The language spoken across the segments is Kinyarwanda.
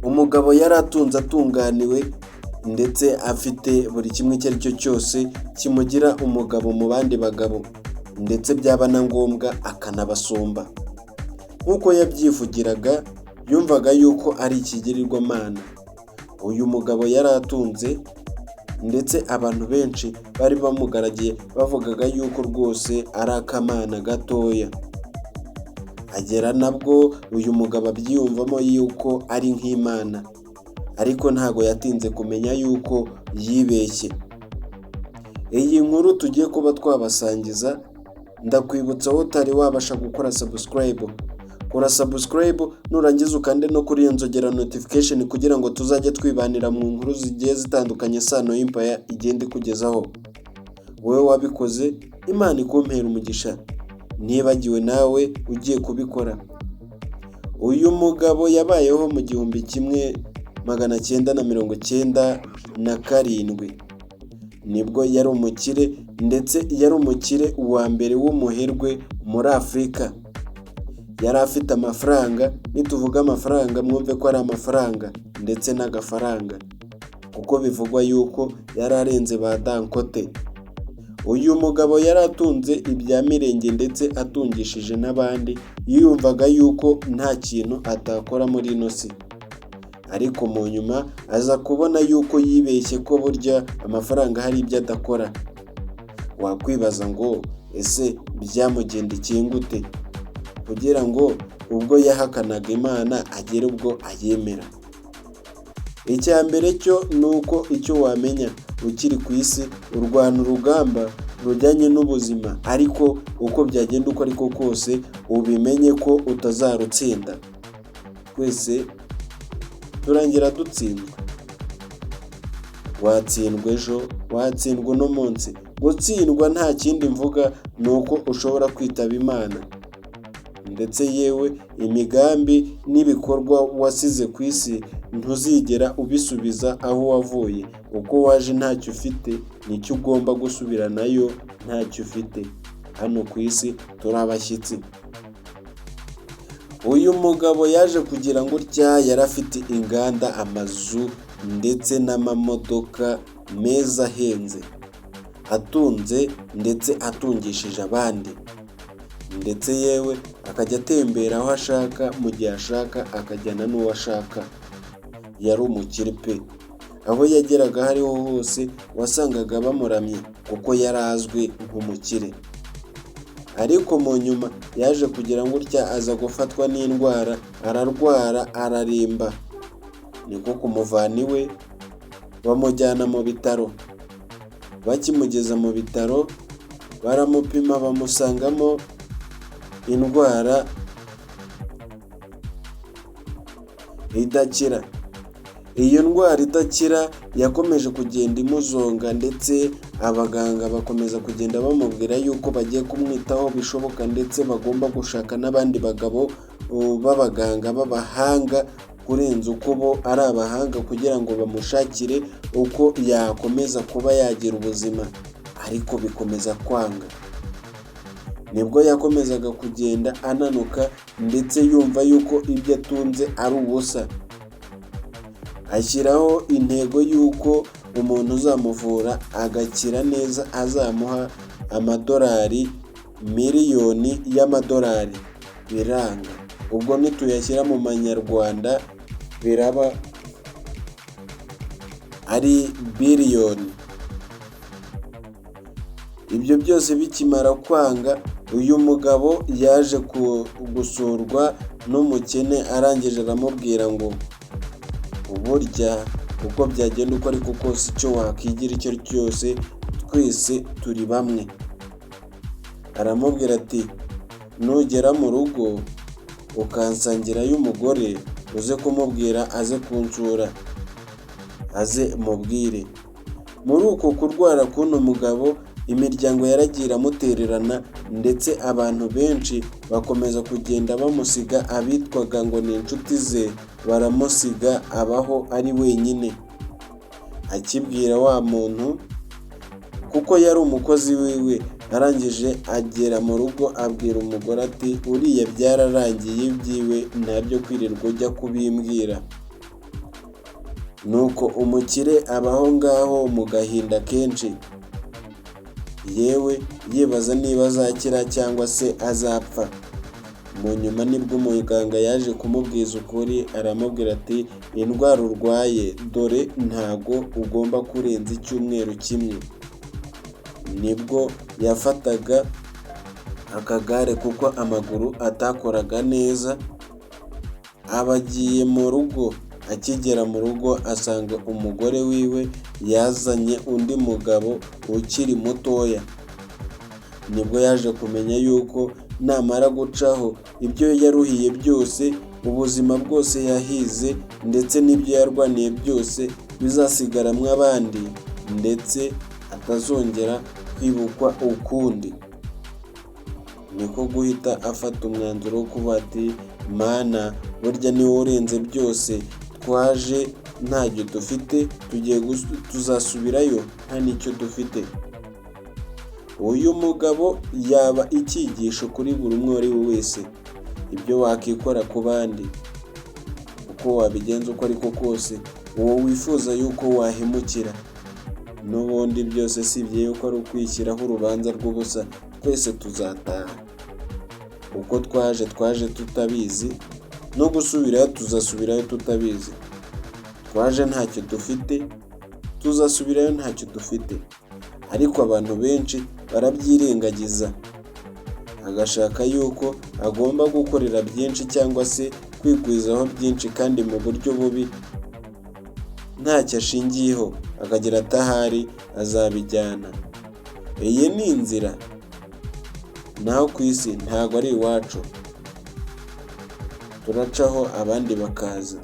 Umugabo yari atunze, atunganiwe, ndetse afite buri kimwe icyo ari cyo cyose kimugira umugabo mu bandi bagabo, ndetse byaba na ngombwa akanabasumba. Nk'uko yabyivugiraga, yumvaga yuko ari ikigirwamana. Uyu mugabo yari atunze, ndetse abantu benshi bari bamugaragiye bavugaga yuko rwose ari akamana gatoya. Agera nabwo uyu mugabo abyiyumvamo yuko ari nk'Imana, ariko ntago yatinze kumenya yuko yibeshye. Iyi nkuru tugiye kuba twabasangiza, ndakwibutsa wowe utari wabasha gukora subscribe, kora subscribe, nurangiza ukande no kuri iyo nzogera, notification, kugira ngo tuzajye twibanira mu nkuru zigiye zitandukanye Sano Empire igenda ikugezaho. Wowe wabikoze, Imana ikumpera umugisha, ntibagiwe nawe ugiye kubikora. Uyu mugabo yabayeho mu 1997, nibwo yari umukire, ndetse yari umukire wa mbere w'umuherwe muri Afurika. Yari afite amafaranga, nituvuga amafaranga mwumve ko ari amafaranga ndetse n'agafaranga, kuko bivugwa yuko yari arenze ba Dangote. Uyu mugabo yari atunze ibya mirenge ndetse atungishije n'abandi, yiyumvaga yuko nta kintu atakora muri ino si. Ariko mu nyuma aza kubona yuko yibeshye, ko burya amafaranga hari ibyo adakora. Wakwibaza ngo ese byamugendekeye gute kugira ngo ubwo yahakanaga Imana agere ubwo ayemera? Icya mbere cyo ni uko icyo wamenya, ukiri ku isi urwana urugamba rujyanye n'ubuzima, ariko uko byagenda uko ariko kose ubimenye ko utazarutsinda. Twese turangira dutsinzwe. Watsindwa ejo, watsindwa uno munsi. Gutsindwa nta kindi mvuga, ni uko ushobora kwitaba Imana, ndetse yewe imigambi n'ibikorwa wasize ku isi ntuzigera ubisubiza aho wavuye. Uko waje ntacyo ufite, nicyo ugomba gusubiranayo ntacyo ufite. Hano ku isi turi abashyitsi. Uyu mugabo yaje kugira ngo utya, yari afite inganda, amazu ndetse n'amamodoka meza ahenze, atunze ndetse atungishije abandi, ndetse yewe akajya atembera aho ashaka, mu gihe ashaka, akajyana n'uwo ashaka. Yari umukire pe! Aho yageraga aho ariho hose wasangaga bamuramye, kuko yari azwi nk'umukire. Ariko mu nyuma yaje kugira ngo utya, aza gufatwa n'indwara, ararwara, araremba, niko kumuvana iwe bamujyana mu bitaro. Bakimugeza mu bitaro baramupima, bamusangamo indwara idakira. Iyo ndwara idakira yakomeje kugenda imuzonga, ndetse abaganga bakomeza kugenda bamubwira yuko bagiye kumwitaho bishoboka, ndetse bagomba gushaka n'abandi bagabo b'abaganga b'abahanga kurenza uko bo ari abahanga, kugira ngo bamushakire uko yakomeza kuba yagira ubuzima, ariko bikomeza kwanga. Nibwo yakomezaga kugenda ananuka, ndetse yumva yuko ibyo atunze ari ubusa. Ashyiraho intego y'uko umuntu uzamuvura agakira neza azamuha amadolari miliyoni y'amadolari, biranga. Ubwo nituyashyira mu manyarwanda biraba ari biliyoni. Ibyo byose bikimara kwanga, uyu mugabo yaje gusurwa n'umukene, arangije aramubwira ngo burya uko byagenda uko ariko kose, icyo wakwigira icyo ari cyo cyose, twese turi bamwe. Aramubwira ati: "Nugera mu rugo ukansangirayo umugore, uze kumubwira aze kunsura, aze mubwire." Muri uko kurwara k'uno mugabo, imiryango yaragiye iramutererana, ndetse abantu benshi bakomeza kugenda bamusiga. Abitwaga ngo ni inshuti ze baramusiga, abaho ari wenyine. Akibwira wa muntu, kuko yari umukozi wiwe, arangije agera mu rugo abwira umugore ati: "Uriya byararangiye ibyiwe, ntabyo kwirirwa ujya kubimbwira." Nuko umukire abaho ngaho mu gahinda kenshi, yewe yibaza niba azakira cyangwa se azapfa. Mu nyuma nibwo umuganga yaje kumubwiza ukuri, aramubwira ati: "Indwara urwaye dore ntago ugomba kurenza icyumweru kimwe." Nibwo yafataga akagare kuko amaguru atakoraga neza, aba agiye mu rugo. Akigera mu rugo asanga umugore wiwe yazanye undi mugabo ukiri mutoya. Nibwo yaje kumenya yuko namara gucaho ibyo yaruhiye byose, ubuzima bwose yahize ndetse n'ibyo yarwaniye byose bizasigaramo abandi, ndetse atazongera kwibukwa ukundi. Niko guhita afata umwanzuro wo kuvuga ati: "Mana, burya ni wowe urenze byose, twaje ntacyo dufite, tugiye tuzasubirayo nta n'icyo dufite." Uyu mugabo yaba icyigisho kuri buri umwe uwo ari we wese. Ibyo wakikora ku bandi, uko wabigenza uko ariko kose, uwo wifuza yuko wahemukira, n'ubundi byose sibye yuko ari ukwishyiraho urubanza rw'ubusa, twese tuzataha. Uko twaje, twaje tutabizi, no gusubirayo tuzasubirayo tutabizi. Twaje ntacyo dufite, tuzasubirayo ntacyo dufite. Ariko abantu benshi barabyirengagiza, agashaka yuko agomba gukorera byinshi cyangwa se kwigwizaho byinshi kandi mu buryo bubi ntacyo ashingiyeho, akagira ati: "Ahari azabijyana." Iyi ni inzira, naho ku isi ntabwo ari iwacu, turacaho abandi bakaza.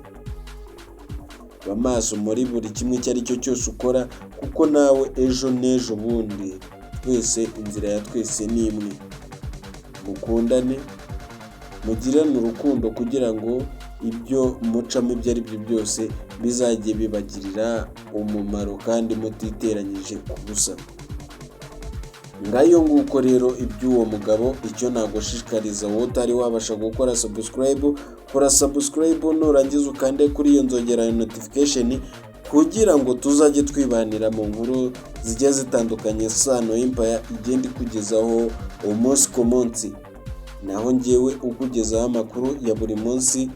Ba maso muri buri kimwe icyo ari cyo cyose ukora, kuko nawe ejo n'ejo bundi twese inzira ya twese ni imwe. Mukundane, mugirane urukundo kugira ngo ibyo mucamo ibyo ari byo byose bizajye bibagirira umumaro kandi mutiteranyije ku busa. Ngayo nguko rero iby'uwo mugabo. Icyo nagushishikariza wowe utari wabasha gukora subscribe, kora subscribe, nurangiza ukande kuri iyo nzogera ya notification kugira ngo tuzajye twibanira mu nkuru zigiye zitandukanye Sano Empire igenda ikugezaho umunsi ku munsi. Naho ngewe ukugezaho amakuru ya buri munsi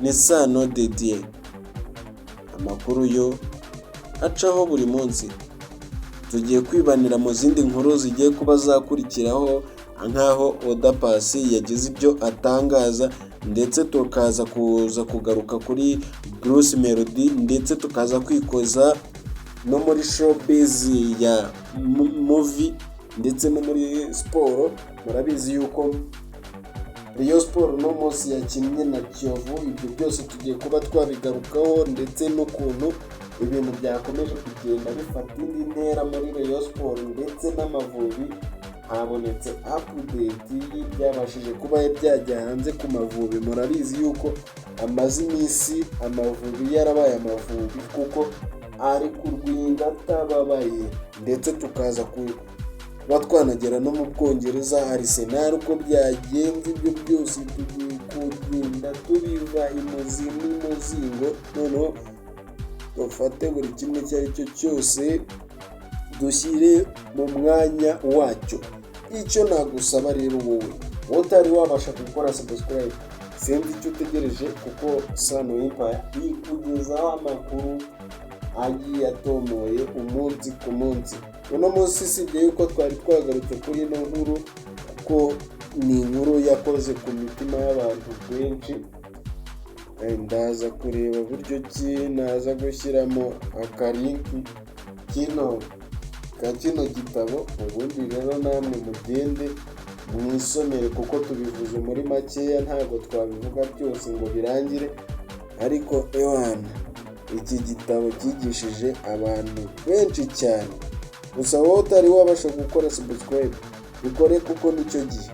ni Sano Didier. Amakuru yo acaho buri munsi. Tugiye kwibanira mu zindi nkuru zigiye kuba zakurikiraho, nk'aho Oda Paccy yagize ibyo atangaza, ndetse tukaza kuza kugaruka kuri Bruce Melody, ndetse tukaza kwikoza no muri showbiz ya movie, ndetse no muri siporo. Murabizi yuko Rayon Sports uno munsi yakinnye na Kiyovu. Ibyo byose tugiye kuba twabigarukaho, ndetse n'ukuntu ibintu byakomeje kugenda bifata indi ntera muri Rayon Sports ndetse n'Amavubi. Habonetse update y'ibyabashije kuba byajya hanze ku Mavubi. Murabizi yuko amaze iminsi Amavubi yarabaye Amavubi, kuko ari kurwinga atababaye, ndetse tukaza kuba twanagera no mu Bwongereza, Arsenal uko byagenze. Ibyo byose tugiye kugenda tubiva imuzi n'imuzingo, noneho dufate buri kimwe icyo ari cyo cyose dushyire mu mwanya wacyo. Icyo nagusaba rero wowe utari wabasha gukora subscribe, sinzi icyo utegereje, kuko Sano Empire ikugezaho amakuru agiye atomoye umunsi ku munsi. Uno munsi usibye yuko twari twagarutse kuri ino nkuru, kuko ni inkuru yakoze ku mitima y'abantu benshi, ndaza kureba buryo ki naza gushyiramo akalink kino ka kino gitabo, ubundi rero namwe mugende mwisomere, kuko tubivuze muri makeya, ntabwo twabivuga byose ngo birangire. Ariko ewana, iki gitabo cyigishije abantu benshi cyane. Gusa wowe utari wabasha gukora subscribe, bikore kuko nicyo gihe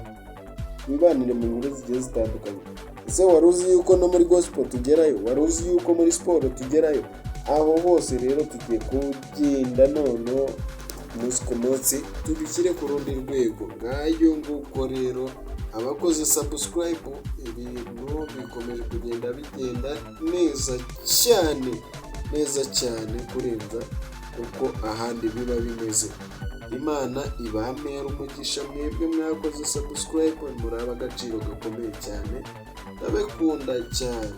wibanire mu nkuru zigiye zitandukanye. Ese wari uzi yuko no muri gospel tugerayo? Wari uzi yuko muri siporo tugerayo? Aho hose rero tugiye kugenda noneho umunsi ku munsi tubishyire ku rundi rwego. Ngayo nguko rero, abakoze subscribe, ibintu bikomeje kugenda bigenda neza cyane. neza cyane kurenza uko ahandi biba bimeze. Imana ibampera umugisha mwebwe mwakoze subscribe, muri ab'agaciro gakomeye cyane, ndabikunda cyane.